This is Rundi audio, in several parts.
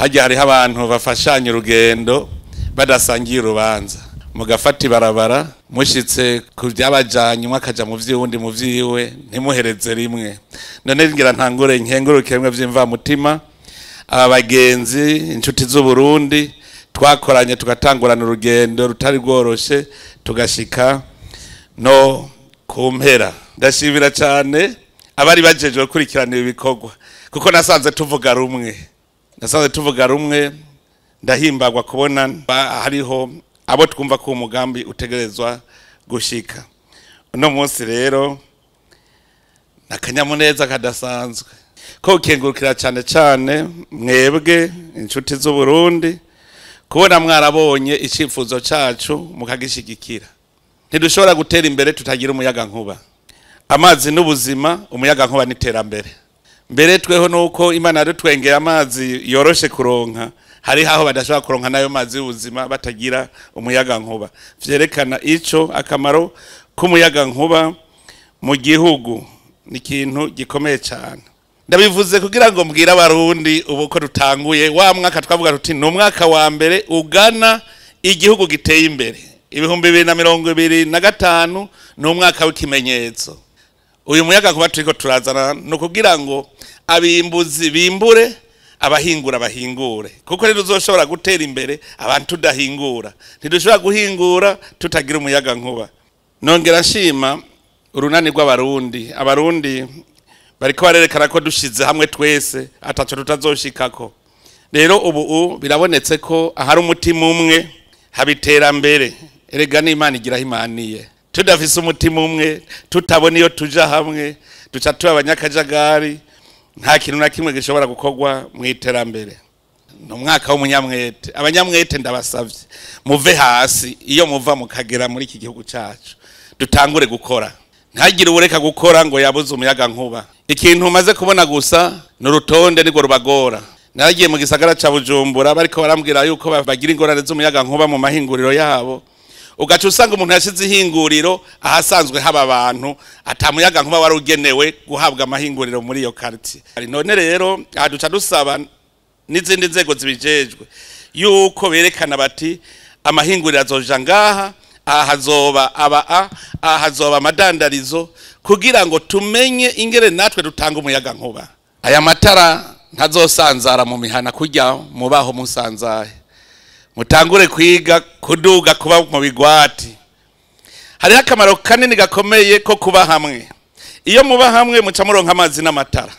Hajya hariho abantu bafashanya urugendo badasangiye urubanza, mugafata ibarabara mushitse ku byabajanye, umwe akaja mu vy'uwundi mu vyiwe, ntimuhereze rimwe. None ngira ntangure nkenguruke bimwe vy'imvamutima aba bagenzi, inshuti z'Uburundi twakoranye, tugatangurana urugendo rutari rworoshe, tugashika no ku mpera. Ndashimira cyane abari bajejwe gukurikirana ibi bikorwa, kuko nasanze tuvuga rumwe, nasanze tuvuga rumwe. Ndahimbagwa kubona hariho abo twumva ko umugambi utegerezwa gushika. Uno munsi rero nakanyamuneza kadasanzwe ko ukengurukira cyane cyane mwebwe inshuti z'Uburundi, kubona mwarabonye icifuzo cacu mukagishigikira. Ntidushobora gutera imbere tutagira umuyaga nkuba. Amazi n'ubuzima, umuyaga nkuba n'iterambere. Mbere tweho nuko Imana yadutwengeye amazi yoroshe kuronka, hari aho badashobora kuronka nayo mazi y'ubuzima batagira umuyaga nkuba. Vyerekana ico akamaro k'umuyaga nkuba mu gihugu ni ikintu gikomeye cyane. Ndabivuze kugira ngo mbwire Abarundi ubu ko dutanguye wa mwaka twavuga tuti ni umwaka wa mbere ugana igihugu giteye imbere. 2025 ni umwaka w'ikimenyetso. Uyu muyaga nkuba turiko turazana no kugira ngo abimbuzi bimbure, abahingura bahingure, kuko rero uzoshobora gutera imbere abantu tudahingura. Ntidushobora guhingura tutagira umuyaga nkuba. Nongera nshima urunani rw'Abarundi. Abarundi bariko barerekana ko dushize hamwe twese ataco tutazoshikako. Rero ubu birabonetse ko ahari umutima umwe habiterambere. Erega n'Imana igira imaniye. Tudafise umutima umwe, tutabona iyo tuja hamwe, duca tuba abanyakajagari, nta kintu na kimwe gishobora gukorwa mu iterambere. Ni umwaka w'umunyamwete. Abanyamwete ndabasavye muve hasi, iyo muva mukagera muri iki gihugu cacu dutangure gukora. Ntagire ubureka gukora ngo yabuze umuyaga nkuba. Ikintu umaze kubona gusa ni urutonde, nirwo rubagora. Naragiye mu gisagara ca Bujumbura, bariko barambwira yuko bagira ingorane z'umuyaga nkuba mu mahinguriro yabo. Ugaca usanga umuntu yashize ihinguriro ahasanzwe haba abantu, atamuyaga nkuba wari ugenewe guhabwa amahinguriro muri iyo quartier. None rero aha duca dusaba n'izindi nzego zibijejwe yuko berekana bati amahinguriro azoja ngaha, aha hazoba aba a, aha hazoba amadandarizo, kugira ngo tumenye ingere natwe dutanga umuyaga nkuba. Aya matara ntazosanzara mu mihana kujya mubaho musanzaye. Mutangure kwiga kuduga kuba mu bigwati. Hariho akamaro kanini gakomeye ko kuba hamwe. Iyo muba hamwe muca muronka amazi n'amatara.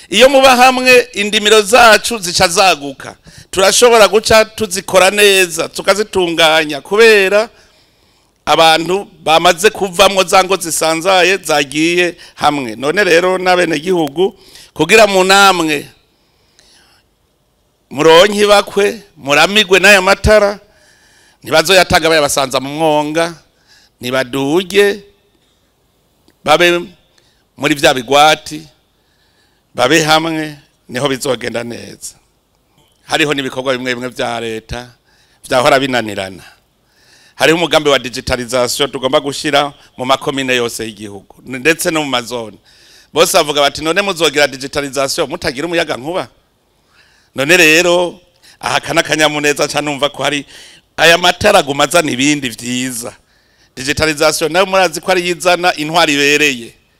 Iyo muba hamwe indimiro zacu zica zaguka. Turashobora guca tuzikora neza, tukazitunganya kubera abantu bamaze kuvamwo za ngo zisanzaye zagiye hamwe. None rero n'abene gihugu kugira mu namwe muronke bakwe muramigwe n'aya matara, ntibazoyataga bayabasanza mu mwonga, nibaduge babe muri vya bigwati, babe hamwe, niho bizogenda neza. Hariho n'ibikorwa bimwe bimwe vya leta vyahora binanirana. Hariho umugambi wa digitalisation tugomba gushira mu makomine yose y'igihugu ndetse no mu mazone. Bose bavuga bati none muzogira digitalisation mutagira umuyaga nkuba? None rero aha kana kanyamuneza ca numva ko hari aya matara gumazana ibindi vyiza. Digitalisation nayo murazi ko ari yizana intwari ibereye.